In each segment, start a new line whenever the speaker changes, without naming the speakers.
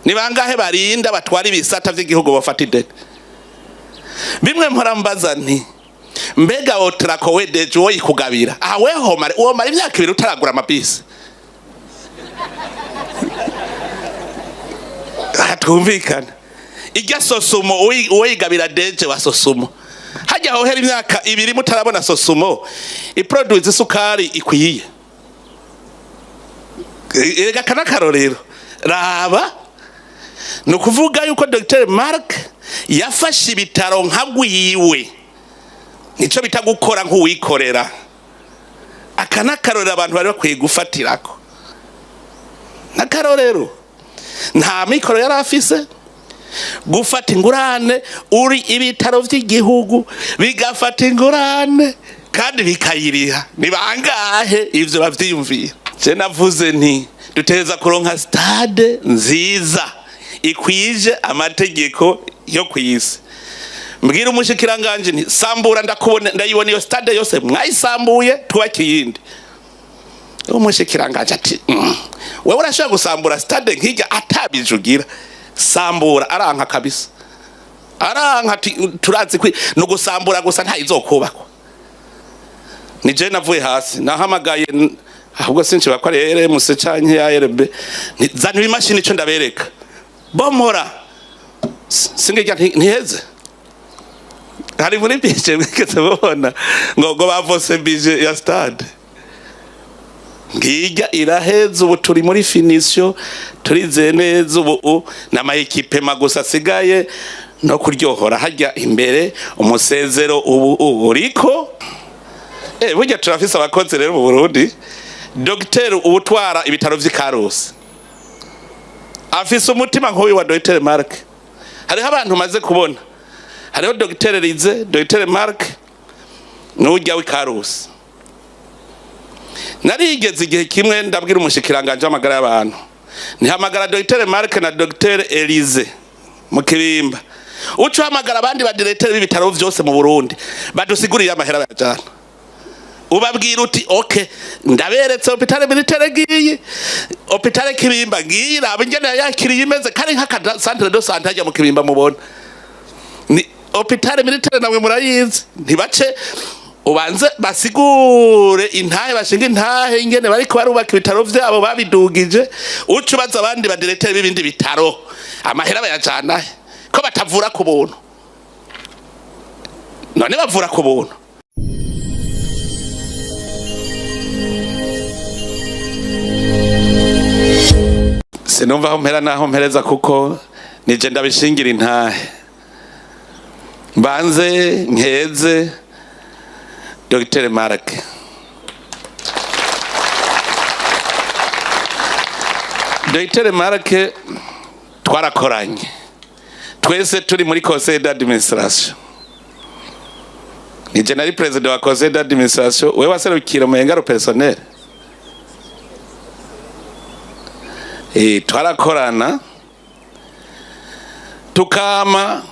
Ni bangahe barinda batwara ibisata vy'igihugu bafata ideni? Bimwe mpora mbaza nti mbega Otraco we deje uwo yikugabira aha weho mare uwo mara imyaka ibiri utaragura amabisi? Aha twumvikana irya Sosumo uwo yigabira deje wa Sosumo hajya hohera imyaka ibiri mutarabona Sosumo iproduce isukari ikwiye. Erega kanakarorero raba nukuvuga yuko Dr. Mark yafashe ibitaro nka gwiwe, nico bita gukora nk'uwikorera. Akanakarorero abantu bari bakwiye gufatirako nakarorero, nta mikoro yari afise gufata ingurane. Uri ibitaro vy'igihugu bigafata ingurane kandi bikayiriha, ni bangahe ivyo bavyiyumvira? Je navuze nti duteza kuronka stade nziza ikwije amategeko yo kwisi. Mbwira umushikiranganje nti sambura, ndakubona ndayibona iyo stade yose mwayisambuye twubake iyindi. Umushikiranganje ati wewe urashobora gusambura stade nkijya atabijugira? Sambura. Aranka kabisa, aranka ati turazi kwi no gusambura gusa nta izokubakwa. Ni je navuye hasi nahamagaye, ahubwo sinci ko ari RMC canke ya RB, zana ibimashini ico ndabereka bomora singijya ntiheze. Hari muri bije mwigeze mubona ngo bavose bije ya stade ngijya iraheze. Ubu turi muri finition, turizeye neza ubu n'ama gusa asigaye no kuryohora hajya imbere umusezero ubu uriko. Burya turafise abakozi rero mu Burundi. Dr. ubutwara ibitaro vy'i Karusi afise umutima nk'uyu wa Dr. Mark. Hariho abantu maze kubona, hariho Dr. Rize, Dr. Mark n'ujya w'i Karusi. Narigeze igihe kimwe ndabwira umushikiranganje w'amagara y'abantu ntihamagara Dr. Mark na Dr. Elize mu Kibimba, uco hamagara abandi ba directeur b'ibitaro vyose mu Burundi badusigurira amahera bayajana. Ubabwira uti okay, ndaberetse hôpital militaire ngiyi, hôpital Kibimba ngiyi, raba ingene yakiriye imeze kari nk'aka centre de santé hajya mu Kibimba mubona ni hôpital militaire, namwe murayizi. Ntibace ubanze basigure intahe bashinga intahe ingene bariko barubaka ibitaro vyabo babidugije. Uca ubaza abandi ba directeur b'ibindi bitaro amahera bayajana he, ko batavura ku buntu? None bavura ku buntu? Sinumva aho mpera naho mpereza kuko nije ndabishingira intahe. Mbanze nkeze Dr. Mark. Dr. Mark twarakoranye twese turi muri conseil d'administration, nije nari president wa conseil d'administration, wewe waserukira mu ngaro personnel. Twarakorana tukama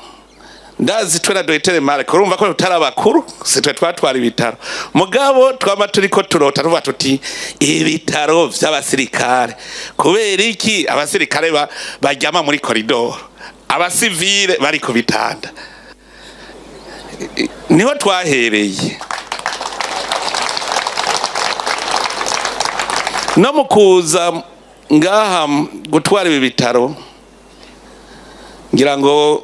ndazi twe na Dr. Mark, urumva ko tutari abakuru, si twe twatwara ibitaro, mugabo twama turiko turota tuvuga tuti ibitaro vy'abasirikare, kubera iki abasirikare baryama muri koridoro abasivile bari ku bitanda? Niho twahereye no mu kuza ngaha gutwara ibi bitaro. Ngira ngo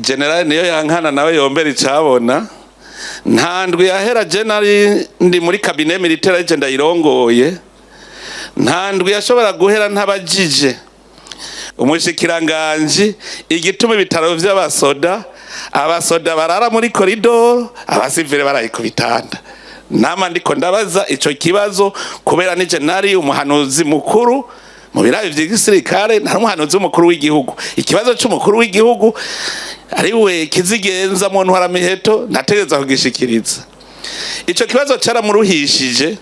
general niyo yankana nawe yombera icabona. Nta ndwi yahera general ndi muri cabinet militaire je ndayirongoye, nta ndwi yashobora guhera ntabajije umushikiranganje igituma ibitaro vy'abasoda abasoda barara muri koridoro abasivile baraye ku bitanda. Nama ndiko ndabaza ico kibazo kubera nije nari umuhanuzi mukuru mu birayi vy'igisirikare, nari umuhanuzi w'umukuru w'igihugu. Ikibazo c'umukuru w'igihugu ari we kizigenza mu ntwaramiheto nategereza kugishikiriza. Ico kibazo caramuruhishije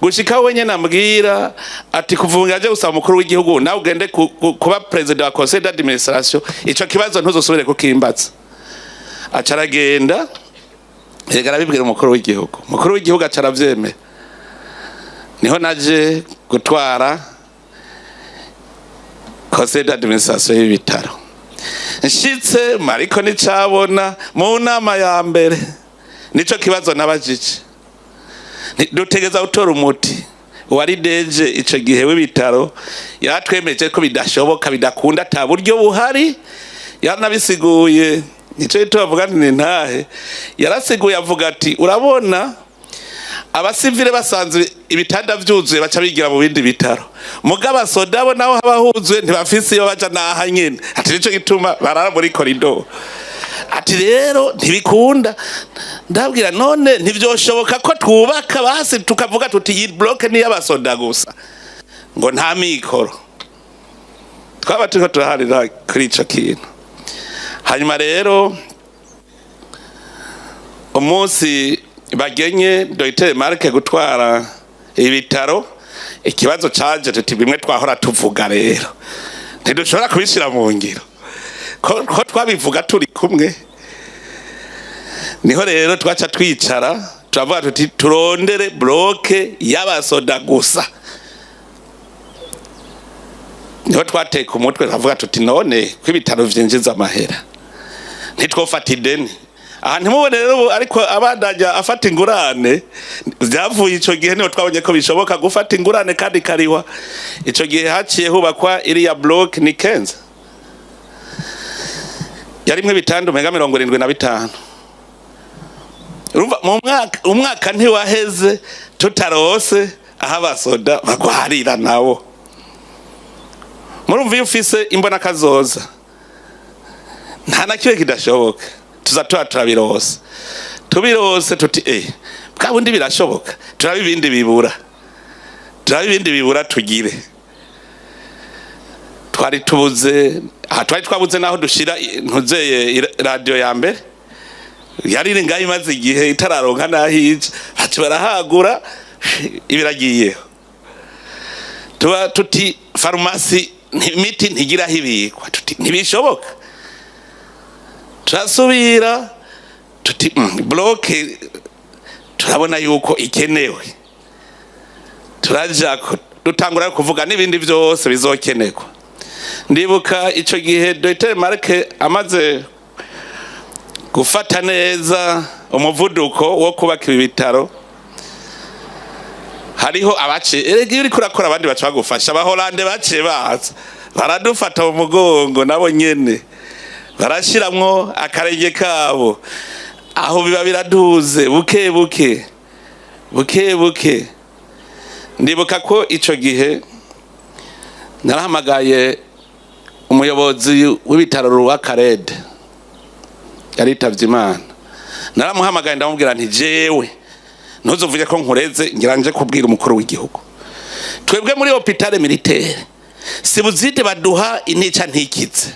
gushika we nyene ambwira ati kuvunga aje gusaba umukuru w'igihugu nawe ugende kuba president wa conseil d'administration, ico kibazo ntuzosubire kukimbaza. Aca aragenda yega arabibwira umukuru w'igihugu, umukuru w'igihugu aca aravyemera. Niho naje gutwara Conseil d'administration y'ibitaro. Nshitse, mariko nicabona mu nama ya mbere, nico kibazo nabajije. Dutegeza gutora umuti. Wari DG ico gihe w'ibitaro yaratwemeje ko bidashoboka, bidakunda, ata buryo buhari. Yaranabisiguye, nico gituma avuga nti nintahe. Yarasiguye avuga ati: "Urabona, abasivile basanzwe ibitanda vyuzuye baca bigira mu bindi bitaro, mugabo abasoda bo naho haba huzuye ntibafise iyo baja, naha nyene." Ati: "Nico gituma barara muri corridor." Ati: "Rero ntibikunda." Ndabwira: "None ntivyoshoboka ko twubaka basi tukavuga tuti iyi bloc ni y'abasoda gusa?" Ngo nta mikoro. Twaba turiko turaharira kuri ico kintu. Hanyuma rero umunsi bagenye Dr Mark gutwara ibitaro, ikibazo caje tuti bimwe twahora tuvuga rero ntidushobora kubishira mu ngiro ko twabivuga turi kumwe. Niho rero twaca twicara turavuga tuti turondere bloc y'abasoda gusa. Niho twateka umutwe turavuga tuti none ko ibitaro vyinjiza amahera, ntitwofata ideni? Aha ntimubone rero ubu ariko abandanya afata ingurane. Vyavuye ico gihe, niho twabonye ko bishoboka gufata ingurane kandi ikariwa. Ico gihe haciye hubakwa iriya bloc ni 15, yarimwo ibitanda umenga 75. Urumva mu mwaka, umwaka ntiwaheze tutarose aho abasoda bagwarira nabo. Murumva, iyo ufise imbona kazoza nta na kimwe kidashoboka. Tuza tuba turabirose, tubirose tuti bwa bundi birashoboka, turaba ibindi bibura, turaba ibindi bibura tugire. Twari tubuze aha, twari twabuze naho dushira ntuzeye radio ya mbere yari iri ngaho imaze igihe itararonka naho ija, baca barahagura ibiragiyeho. Tuba tuti farumasi, imiti ntigira aho ibikwa, tuti ntibishoboka. Turasubira tuti bloc turabona yuko ikenewe. Turaja dutangura kuvuga n'ibindi byose bizokenerwa. Ndibuka ico gihe Dr Mark amaze gufata neza umuvuduko wo kubaka ibi bitaro, hariho abace, erega iyo uriko urakora abandi baca bagufasha. Abahorande baciye baza baradufata mu mugongo, nabo nyene barashiramwo akarenge kabo. Aho biba biraduze buke buke buke buke. Ndibuka ko ico gihe narahamagaye umuyobozi w'ibitaro Ruwakarede, yaritavye Imana. Naramuhamagaye ndamubwira nti: "Jewe ntuzovuge ko nkureze, ngira nje kubwira umukuru w'igihugu. Twebwe muri hôpital militaire subside baduha intica ntikize,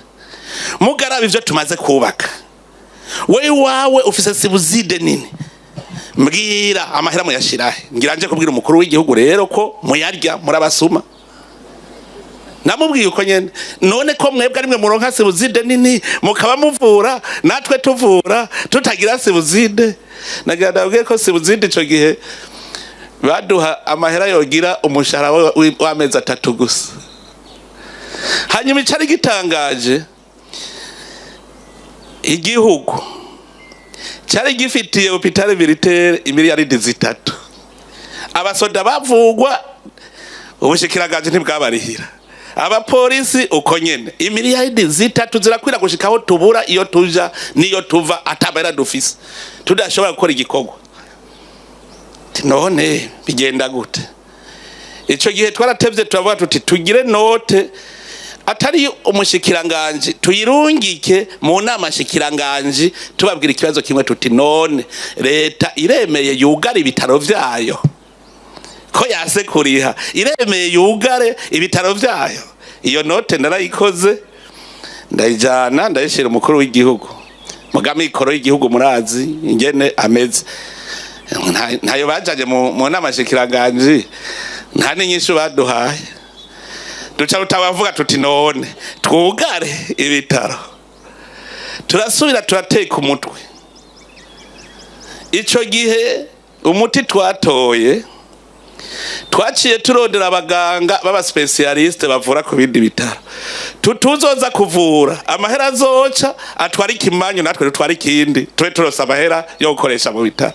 mugaraba ivyo tumaze kubaka. We iwawe ufise subside nini, mbwira amahera muyashirahe. Ngira nje kubwira umukuru w'igihugu rero ko muyarya, murabasuma." Namubwiye uko nyene: "None ko mwebwe ari mwe muronka subside nini mukaba muvura, natwe tuvura tutagira subside?" Nagira ndabwiye ko subside ico gihe baduha amahera yogira umushahara w'amezi 3 gusa. Hanyuma icari gitangaje, igihugu cyari gifitiye hôpital militaire imiliyaridi 3. Abasoda bavugwa ubushikiranganje ntibwabarihira, abapolisi uko nyene. Imiliyaridi 3 zirakwira gushikaho tubura iyo tuja niyo tuva, atabera dufise, tudashobora gukora igikorwa. Ati: "None bigenda gute?" Ico gihe twaratevye turavuga tuti tugire note, atari umushikiranganje, tuyirungike mu nama shikiranganje, tubabwira ikibazo kimwe, tuti: "None leta iremeye yugare ibitaro vyayo ko yase kuriha? Iremeye yugare ibitaro vyayo?" Iyo note narayikoze, ndayijana, ndayishira umukuru w'igihugu. Muga mikoro y'igihugu murazi ingene ameze. Ntayo bajanye mu nama shikiranganje, nta n'inyishu baduhaye. Duca rutabavuga tuti: "None twugare ibitaro?" Turasubira turateka umutwe. Ico gihe umuti twatoye Twaciye turondera abaganga b'aba spécialistes bavura ku bindi bitaro, tutuzoza kuvura, amahera azoca atwara ikimanyu, natwe dutwara ikindi, tube turose amahera yo gukoresha mu bitaro.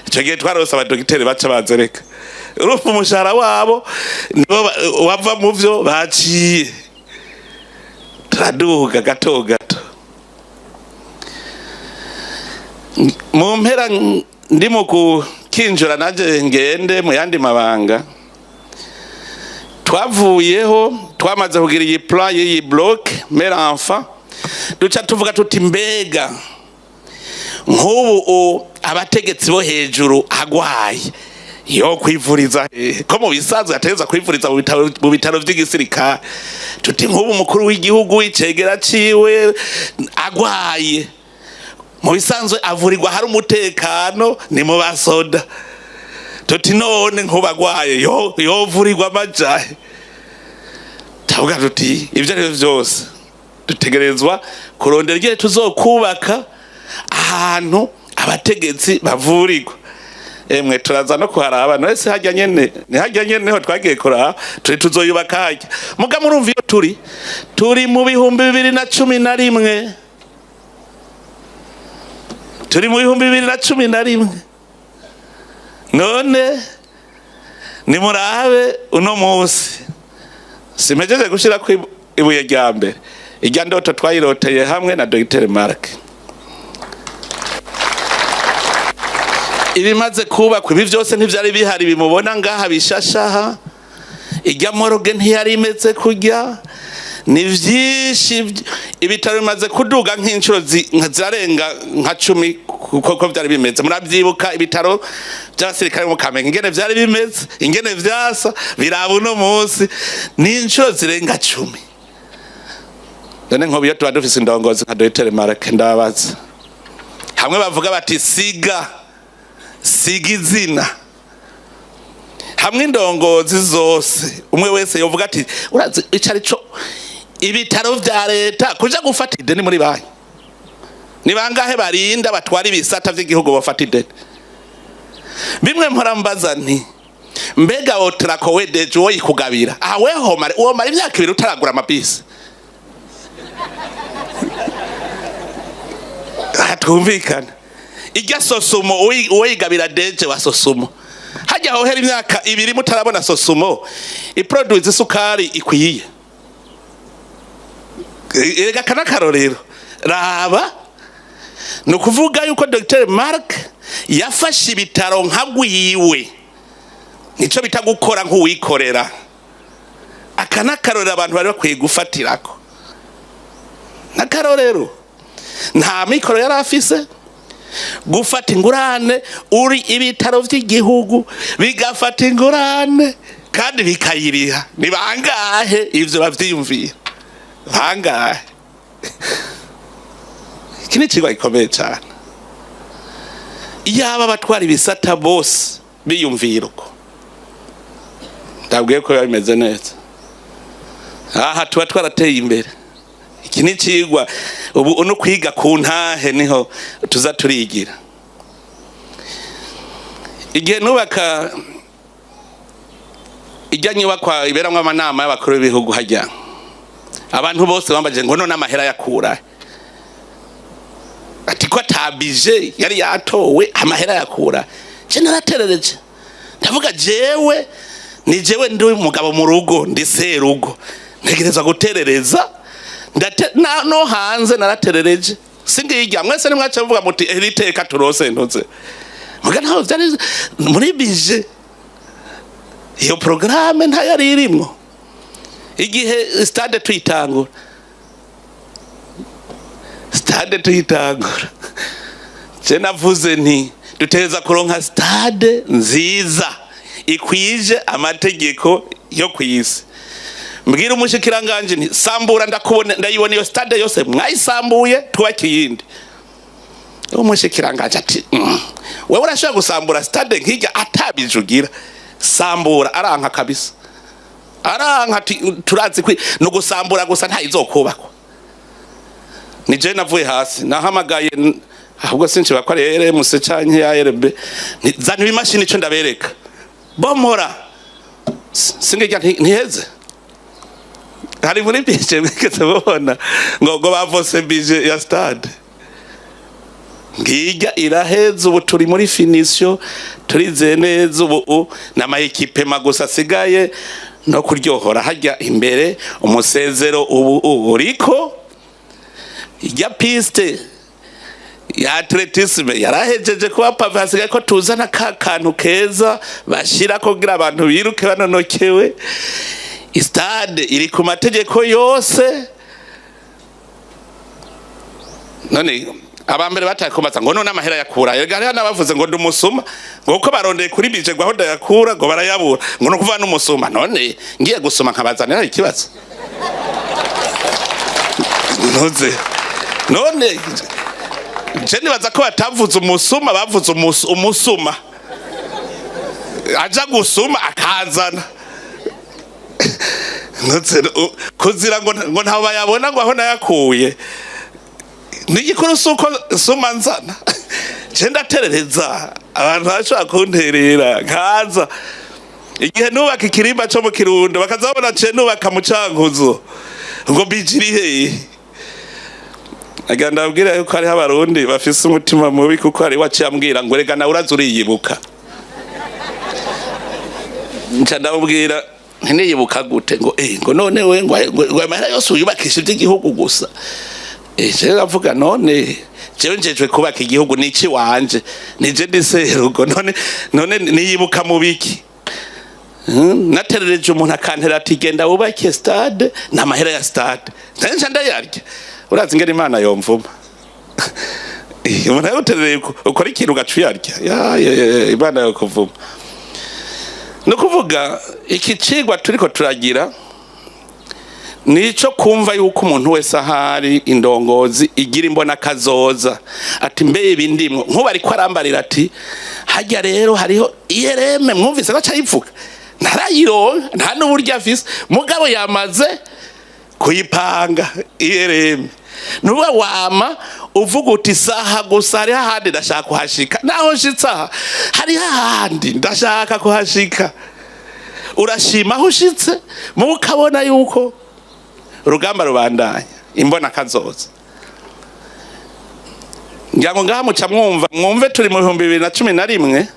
Ico gihe twarose abadogiteri baca bazereka, urumva umushahara wabo nibo wava mu vyo baciye. Turaduga gato gato. Mu mpera ndi mu gukinjura nanje ngende mu yandi mabanga. Twavuyeho twamaze kugira iyi plan y'iyi bloc mère enfant, duca tuvuga tuti: mbega nk'ubu abategetsi bo hejuru agwaye yo kwivuriza hehe, ko mu bisanzwe ategerezwa kwivuriza mu bitaro vy'igisirikare? Tuti nk'ubu umukuru w'igihugu, icegera ciwe agwaye, mu bisanzwe avurirwa hari umutekano, ni mu basoda. Tuti none nk'ubu agwaye yo yovurirwa amajahe? Tuvuga tuti ibyo ari byo byose dutegerezwa kurondera igihe tuzokubaka ahantu abategetsi bavurirwa. Emwe, turaza no kuharaba none se hajya nyene, ni hajya nyene niho twagiye kuraba. Turi tuzoyubaka hajya. Muga murumva iyo turi mu 2011, turi mu 2011. None nimurabe uno munsi, simpejeje gushira ku ibuye rya mbere. Irya ndoto twayiroteye hamwe na Dr Mark. Ibimaze kubakwa, ibi byose ntivyari bihari bimubona ngaha bishashaha. Irya morgue ntiyari imeze kurya. Ni vyinshi, ibitaro bimaze kuduga nk'inshuro zirarenga nka 10 kuko ko vyari bimeze. Muravyibuka ibitaro by'abasirikare mu Kamenge ingene vyari bimeze, ingene vyasa, biraba uno munsi ni inshuro zirenga 10. None nkobo iyo tuba dufise indongozi nka Dr Mark, ndabaza, hamwe bavuga bati siga siga izina, hamwe indongozi zose umwe wese yovuga ati urazi ico ari co ibitaro vya leta, kuja gufata ideni muri banki, ni bangahe barinda batwara ibisata vy'igihugu bafata ideni? Bimwe mpora mbaza nti mbega Otraco wedeje uwo yikugabira aha, weho womara imyaka 2 utaragura amabisi? Aha twumvikana, irya Sosumo uwo yigabira deje wa Sosumo, hajya hohera imyaka 2 mutarabona Sosumo iproduce isukari ikwiye. Erega aka n'akarorero. Raba, ni ukuvuga yuko Dr Mark yafashe ibitaro nka gwiwe, nico bita gukora nk'uwikorera. Aka n'akarorero abantu bari bakwiye gufatirako, n'akarorero. Nta mikoro yari afise gufata ingurane, uri ibitaro vy'igihugu bigafata ingurane kandi bikayiriha. Ni bangahe ivyo bavyiyumvira? Bangahe? Iki ni icigwa gikomeye cane. Iyaba abatwara ibisata bose biyumvira uko, ndabwiye ko biba bimeze neza aha, tuba twarateye imbere. Iki ni icigwa ubu no kwiga ku ntahe niho tuza turigira. Igihe nubaka ijya nyubakwa iberamwo amanama y'abakuru b'ibihugu, hajya abantu bose bambaje ngo none amahera yakura, ati ko atabije yari yatowe, amahera yakura? Je naraterereje, ndavuga jewe ni jewe ndi umugabo mu rugo, ndi serugo, ntegerezwa guterereza. No hanze naraterereje, singirya mwese nimwaca muvuga muti iri teka turose ntuze. Muga ntaho vyari muri budget, iyo programme ntayari irimwo. Igihe stade tuyitangura, je navuze nti duteza kuronka stade nziza ikwije amategeko yo kwisi. Mbwira umushikiranganje nti sambura, ndakubona, ndayibona iyo stade yose mwayisambuye, twubake iyindi. Umushikiranganje ati wewe urashobora gusambura stade nk'ijya atabijugira? Sambura. Aranka kabisa, aranka ati turazi kwi no gusambura gusa ntayizokubakwa. Ni je navuye hasi nahamagaye, ahubwo sinshobora ko ari RMC canke ya RB, zana ibimashini ico ndabereka. Bomora singijya ntiheze. Hari muri budget mwigeze mubona ngo bavose budget ya stade? Ngijya iraheze. Ubu turi muri finition, turizeye neza. Ubu n'ama équipements gusa asigaye no kuryohora hajya imbere. Umusezero ubu uriko ijya piste ya athlétisme yarahejeje kuba pavé, hasigaye ko tuzana ka kantu keza bashira kugira abantu biruke banonokewe. Stade iri ku mategeko yose. None abambere bataye kubaza ngo none amahera yakura? Erega hariho n'abavuze ngo ndi umusuma, ngo kuko barondeye kuri budget ngo aho ndayakura ngo barayabura, ngo no kuvuga n'umusuma. None ngiye gusoma nkabazanira ikibazo ntuze? None je nibaza ko batavuze umusuma, bavuze umusuma aja gusuma akazana. Ntuze kuzira ngo ntaho bayabona, ngo aho nayakuye. Nigikuru suko suma nzana, je ndaterereza abantu bashobora kunterera nkaza. Igihe nubaka ikirimba co mu Kirundo, bakazabona ce nubaka mu Cankuzo, ngo bijiri hehe? Agira ndabwira yuko hariho Abarundi bafise umutima mubi, kuko hari waciye ambwira ngo rega nawe uraza uriyibuka. Nca ndamubwira ntiyibuka gute? Ngo ngo none we ngo amahera yose uyubakisha iby'igihugu gusa. Jewe ndavuga, none jewe njejwe kubaka igihugu niki wanje? Nije ndi serugo. None niyibuka mu biki? Naterereje umuntu akantera ati genda wubake stade n'amahera ya stade, nca ndayarya. Urazi ingene Imana yomvuma? Umuntu yaguterereye ukora ikintu ugaca uyarya. Ya, ya, ya, Imana yokuvuma. Ni ukuvuga iki cigwa turiko turagira nico kumva yuko umuntu wese ahari indongozi igira imbona kazoza, ati mbe ibi ndimwo. Nkuba ariko arambarira ati hajya rero hariho IRM, mwumvise ko acayivuga, ntarayironka, nta n'uburyo afise, mugabo yamaze kuyipanga IRM. Nuba wama uvuga uti saha gusa hariho ahandi ndashaka kuhashika, naho nshitse aha hariho ahandi ndashaka kuhashika. Urashima aho ushitse, muwe ukabona yuko urugamba rubandanya. Imbona kazoza, ngira ngo ngaha muca mwumva, mwumve turi mu 2011,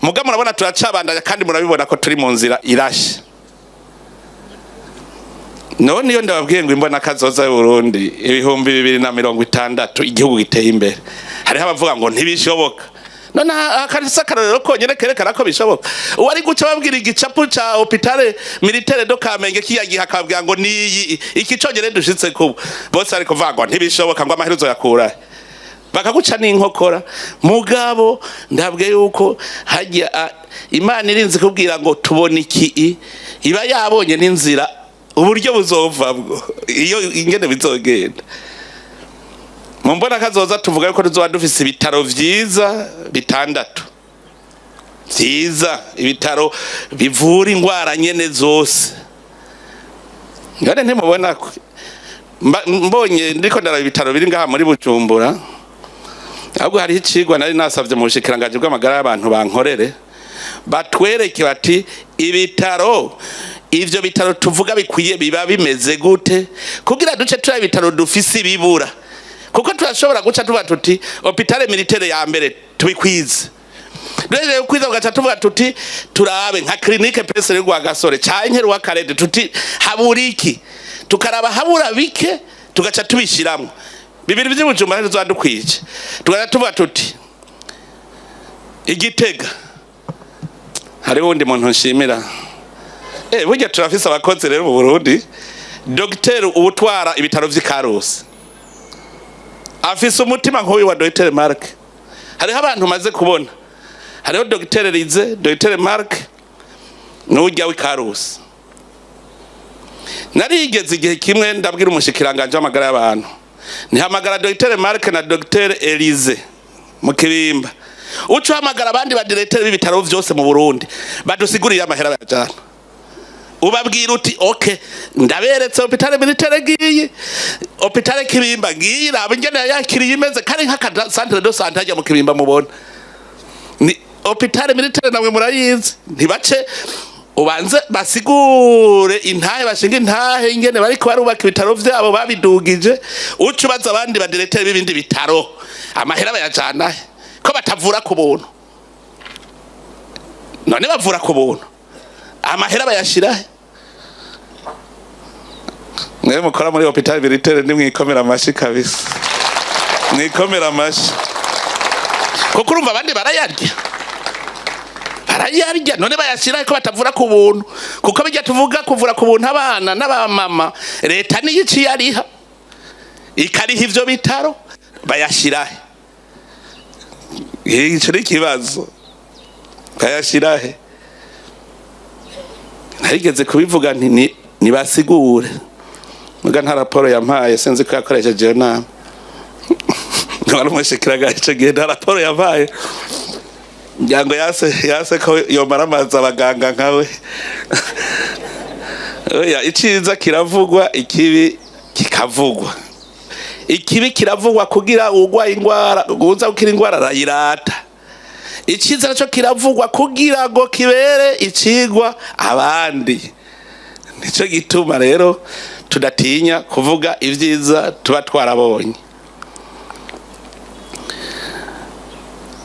muga murabona turacabandanya, kandi murabibona ko turi mu nzira irashe. None iyo ndababwiye ngo imbona kazoza y'u Burundi 2060, igihugu giteye imbere, hariho abavuga ngo ntibishoboka. None akarisa akarorero konyene kerekana ko bishoboka, uwari guca babwira igicapu ca hôpital militaire de Kamenge kiyagiha, akababwira ngo niyi iki conyene dushitse kubu, bose ariko kuvuga ngo ntibishoboka, ngo amaherezo yakura, bakaguca n'inkokora. Mugabo ndabwiye yuko hajya Imana irinze kubwira ngo tubona iki, iba yabonye n'inzira uburyo buzovamwo, iyo ingene bizogenda. Mu mbona kazoza tuvuga yuko tuzoba dufise ibitaro vyiza bitandatu vyiza, ibitaro bivura ingwara nyene zose. Ngane ntimubona ko mbonye ndiko ndaraba ibitaro biri ngaha muri Bujumbura? Ahubwo hariho icigwa nari nasavye mu bushikiranganji bw'amagara y'abantu, bankorere batwereke bati ibitaro, ivyo bitaro tuvuga bikwiye biba bimeze gute, kugira duce turi ibitaro dufise ibibura. Kuko turashobora guca tuvuga tuti hôpital militaire ya mbere tubikwize, duhejeje kwiza tugaca tuvuga tuti turabe nka clinique Prince Rwagasore canke Rwakarede, tuti habura iki, tukaraba habura bike, tugaca tubishiramwo. Bibiri vy'Ibujumbura ntizadukwice. Tugaca tuvuga tuti Igitega hariho uwundi muntu nshimira. Burya turafise abakozi rero mu Burundi. Dr uwutwara ibitaro vy'i Karusi afise umutima nk'uyu wa Dr Mark. Hariho abantu maze kubona, hariho Dr Rize, Dr Mark n'urya w'i Karusi. Narigeze igihe kimwe ndabwira umushikiranganje w'amagara y'abantu, ntihamagara Dr Mark na Dr Elise mu Kibimba, uca uhamagara abandi badirecteurs b'ibitaro vyose mu Burundi, badusigurire amahera bayajana. Ubabwira uti okay, ndaberetse hôpital militaire ngiyi, hôpital Kibimba ngiyi, raba ingene yakiriye imeze, kari nk'aka centre de santé hajya mu Kibimba mubona ni Hôpital militaire namwe murayizi. Ntibace ubanze basigure intahe, bashinga intahe ingene bariko barubaka ibitaro vyabo babidugije. Uca ubaza abandi ba directeurs b'ibindi bitaro, amahera bayajana he, ko batavura ku buntu? None bavura ku buntu, amahera bayashira he? Mwe mukora muri hôpital militaire, nimwikomera amashi kabisa, mwikomera amashi, kuko urumva abandi barayarya, barayarya. None bayashira ko batavura ku buntu? Kuko bijya tuvuga kuvura ku buntu abana n'abamama, leta niyo iciye ariha, ikariha ivyo bitaro. Bayashira he? Ico ni ikibazo. Bayashira he? Narigeze kubivuga nti nibasigure, muga nta raporo yampaye. Sinzi ko yakoresheje iyo nama wari umushikiranganje ico gihe. Nta raporo yampaye, ngira ngo yase ko yomara amazi abaganga nkawe. Oya, iciza kiravugwa, ikibi kikavugwa. Ikibi kiravugwa kugira ugwaye ingwara, uza gukira ingwara arayirata. Iciza naco kiravugwa kugira ngo kibere icigwa abandi. Nico gituma rero tudatinya kuvuga ivyiza tuba twarabonye.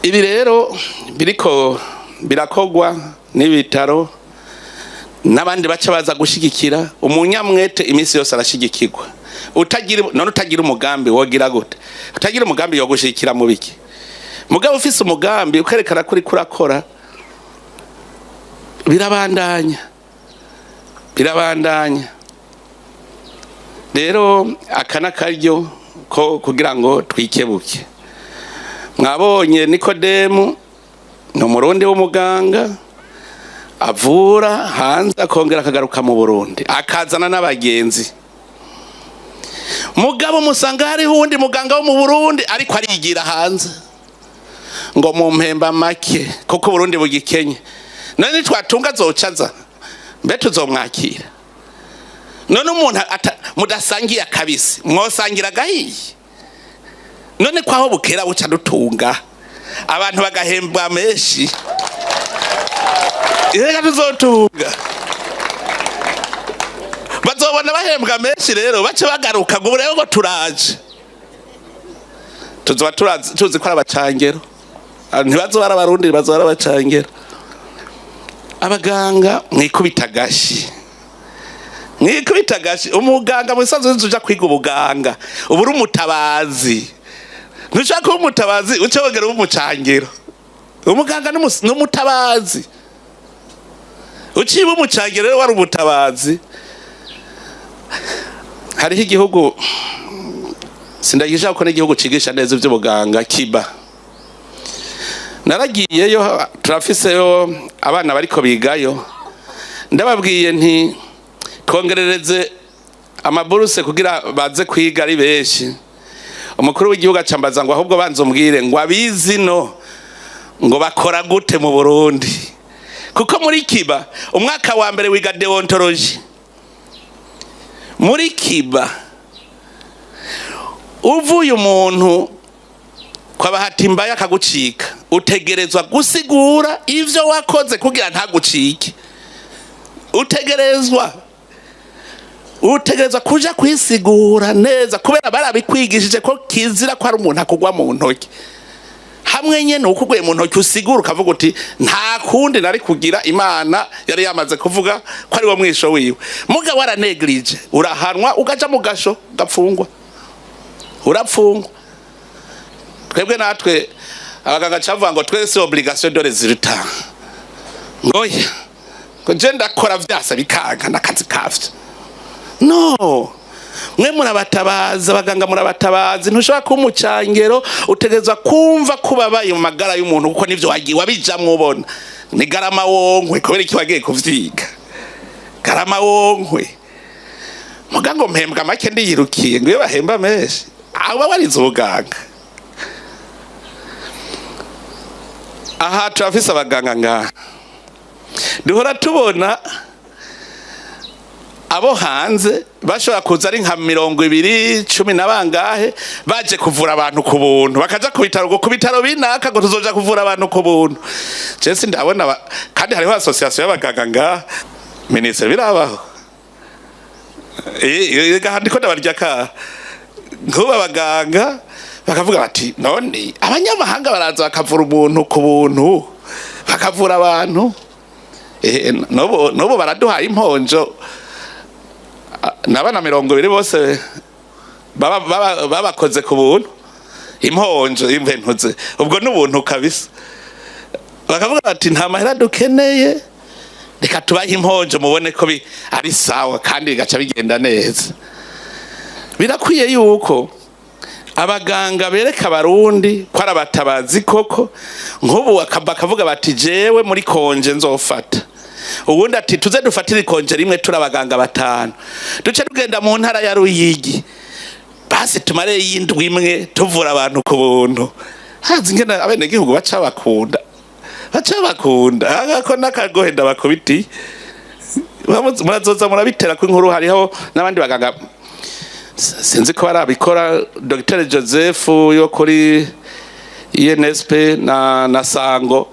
Ibi rero biriko birakogwa n'ibitaro n'abandi baca baza gushigikira. Umunyamwete iminsi yose arashigikirwa. Utagira, none utagira umugambi wogira gute? Utagira umugambi yo gushigikira mu biki? Mugabo ufise umugambi, ukerekana kuri kurakora, birabandanya, birabandanya. Rero aka n'akaryo ko kugira ngo twikebuke. Mwabonye Nikodemu, ni Umurundi w'umuganga avura hanze, akongera akagaruka mu Burundi, akazana n'abagenzi. Mugabo musanga hariho uwundi muganga wo mu Burundi ariko arigira hanze ngo mumpemba make kuko Burundi bugikenye. None nitwatunga azocaza, mbe tuzomwakira? None umuntu mudasangiye akabisi mwosangira agahiye? None kwaho bukera buca dutunga, abantu bagahembwa menshi, reka tuzotunga, bazobona bahembwa menshi rero bace bagaruka ngo rero ngo turaje. Tuzoba tuzi ko ari abacangero. Ntibazoba ari Abarundi, bazoba ari abacangero. Abaganga, mwikubita agashi, mwikubita agashi. Umuganga musanzwe uja kwiga ubuganga uba uri umutabazi. Ntushaka kuba umutabazi uce wongera uba umucangero. Umuganga n'umutabazi. Uciye uba umucangero rero wari umutabazi. Hariho igihugu, sindagisha ko n'igihugu cigisha neza ivy'ubuganga, Kiba. Naragiyeyo, turafiseyo abana bariko bigayo. Ndababwiye nti kongerereze ama bourses kugira baze kwiga ari benshi. Umukuru w'igihugu acambaza ngo ahubwo banza umbwire ngo abizi no ngo bakora gute mu Burundi? Kuko muri Kiba umwaka wa mbere wiga déontologie. Muri Kiba uvuye umuntu kwa Bahati mbaye akagucika, utegerezwa gusigura ivyo wakoze kugira ntagucike. Utegerezwa kuja kwisigura neza, kubera barabikwigishije ko kizira ko ari umuntu akugwa mu ntoki. Hamwe nyene ukuguye mu ntoki, usigura ukavuga uti nta kundi nari kugira, Imana yari yamaze kuvuga ko ari wo mwisho wiwe. Mugabo waranegirije, urahanwa, ugaja mu gasho, ugapfungwa, urapfungwa. Twebwe natwe abaganga cavuga ngo twese obligation de résultat, ngoya ngo je ndakora vyasa bikanka n'akazi kavyo. No mwe murabatabaza, abaganga murabatabaza. Ntushobora kuba umucangero. Utegerezwa kumva kubabaye mu magara y'umuntu, kuko nivyo wagiye wabijamwo ubona ni garama wonkwe. Kubera iki wagiye kuvyiga? Garama wonkwe. Muga ngo mpembwa make ndiyirukiye, ngo iyo bahemba menshi aba warize ubuganga. Aha turafise abaganga ngaha duhora tubona. Abo hanze bashobora kuza ari nka 20, cumi na bangahe, baje kuvura abantu ku buntu, bakaja ku bitaro, ngo ku bitaro binaka ngo tuzoja kuvura abantu ku buntu. Je sindabona kandi hariho association y'abaganga ngaha. Minisitiri, birabaho? Ndiko ndabarya ka nk'ubu abaganga bakavuga bati: "None abanyamahanga baraza bakavura umuntu ku buntu, bakavura abantu." N'ubu baraduhaye imponjo n'abana 20 bose babakoze ku buntu, imponjo imventuze, ubwo n'ubuntu kabisa. Bakavuga bati: "Nta mahera dukeneye, reka tubahe imponjo mubone ko ari sawa." Kandi bigaca bigenda neza. Birakwiye yuko abaganga bereka Abarundi ko ari abatabazi koko. Nk'ubu bakavuga bati: "Jewe muri congé nzofata." Ubundi ati: "Tuze dufatire i congé rimwe turi abaganga batanu, duce tugenda mu ntara ya Ruyigi, basi tumare y'indwi imwe tuvura abantu ku buntu." Hazi ingene abenegihugu baca bakunda, baca bakunda ako n'akagohe ndabakubitiye. Murazoza murabitera ko inkuru. Hariho n'abandi baganga, sinzi ko barabikora, Dr Joseph yo kuri INSP na Sango,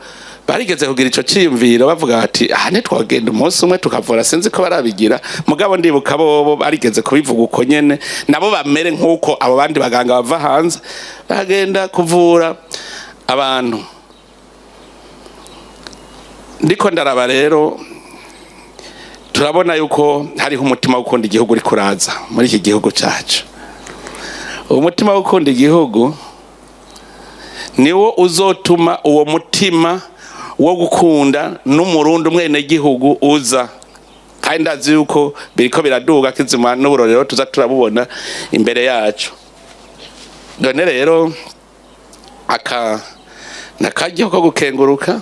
barigeze kugira ico ciyumviro, bavuga bati: "Aha ntitwogenda umunsi umwe tukavura?" Sinzi ko barabigira, mugabo ndibuka bobo barigeze kubivuga uko nyene, nabo bamere nk'uko abo bandi baganga bava hanze bagenda kuvura abantu. Ndiko ndaraba rero, turabona yuko hariho umutima wo gukunda igihugu uri kuraza muri iki gihugu cyacu. Umutima wo gukunda igihugu niwo uzotuma uwo mutima wo gukunda n'Umurundi, umwenegihugu, uza. Kandi ndazi yuko biriko biraduga kizima, n'uburorero tuza turabubona imbere yacu. None rero aka nakaryo ko gukenguruka,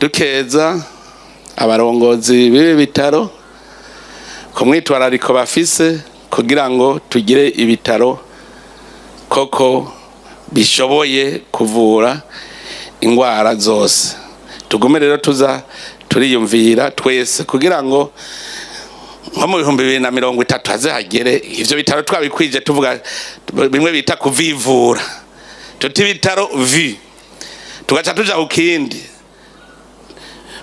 dukeza abarongozi b'ibi bitaro ku mwitwarariko bafise kugira ngo tugire ibitaro koko bishoboye kuvura ingwara zose. Tugume rero tuza turiyumvira twese kugira ngo nko mu 2030 haze hagere ivyo bitaro twabikwije. Tuvuga bimwe bita kuvivura, tuti ibitaro vi, tugaca tuja ku kindi.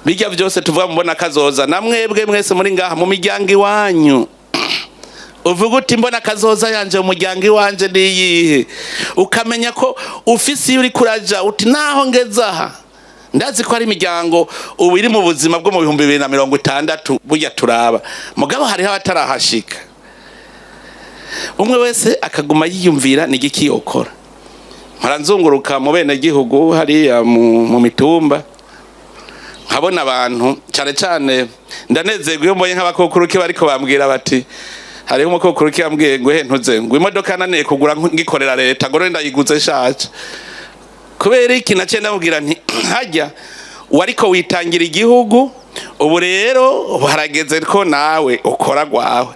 Bijya byose tuvuga mubona kazoza, na mwebwe mwese muri ngaha, mu miryango iwanyu uvuga uti: "Mbona kazoza yanje mu muryango iwanje niyihe?" Ukamenya ko ufise iyo uri kuraja, uti: "Naho ngeze aha, ndazi ko hari imiryango ubu iri mu buzima bwo mu 2060." Burya turaba, mugabo hariho abatarahashika. Umwe wese akaguma yiyumvira ni igiki yokora. Mpora nzunguruka mu bene gihugu hariya mu mitumba, nkabona abantu, cyane cyane ndanezerwa iyo mbonye nk'abakukuruke bariko bambwira bati, hariho umukukuruke yambwiye ngo: "He ntuze ngo imodoka naniye kugura ngikorera leta, ngo none ndayiguze nshaje." Kubera iki? Naciye ndamubwira nti: "Hajya wariko witangira igihugu, ubu rero ubu harageze ko nawe ukora gwawe."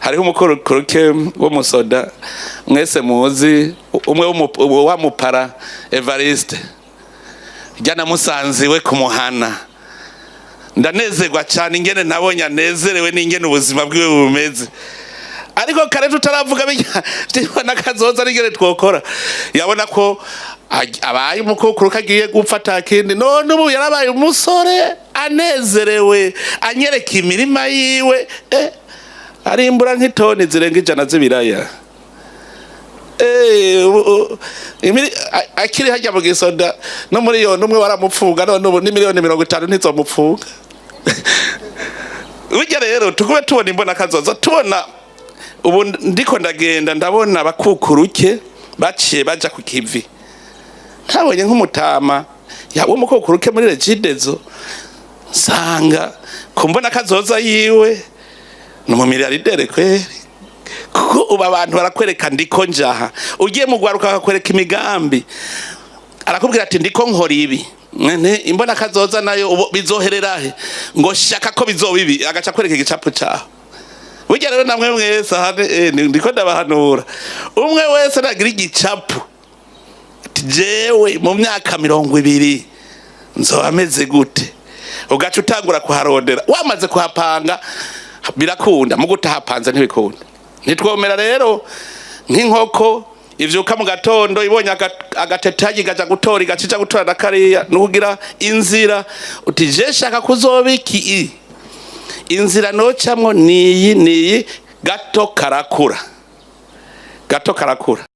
Hariho umukukuruke w'umusoda mwese muzi, umwe wa mupara Evariste, jya namusanze iwe kumuhana, ndanezerwa cyane ingene nabonye anezerewe n'ingene ubuzima bwiwe bumeze. Ariko kare tutaravuga bijya kazoza n'ingene twokora, yabona ko abaye umukukuru kagiye gupfa atakindi. None ubu yarabaye umusore anezerewe, anyereka imirima yiwe, arimbura nk'itoni zirenga 100 z'ibiraya. Akiri hajya mu gisoda no muri yo n'umwe waramupfunga, none ubu ni miliyoni 50 ntizomupfunga. Burya rero tugume tubona imbona kazoza. Tubona ubu ndiko ndagenda ndabona abakukuruke baciye baja ku kivi. Ntabonye nk'umutama w'umukukuruke muri Regideso, nsanga ku mbona kazoza yiwe ni umumiliyardere kweri, kuko ubu abantu barakwereka: "Ndiko njaha." Ugiye mu gwaruka akakwereka imigambi, arakubwira ati: "Ndiko nkora ibi." Nene imbona kazoza nayo ubu bizoherera he? Ngo shaka ko bizoba ibi, agaca akwereka igicapo caho. Burya rero namwe mwese aha ndiko ndabahanura, umwe wese nagira igicapo ati: "Jewe mu myaka 20 nzoba meze gute?" Ugaca utangura kuharondera, wamaze kuhapanga. Birakunda mu gutahapanze ntibikunda. Ntitwomera rero nk'inkoko ivyuka mu gatondo ibonye agatetaji igaja gutora, igacija gutora na kariya. Nukugira inzira uti: "Je shaka kuzoba iki, inzira nocamwo niyi niyi." Gato karakura, gato karakura.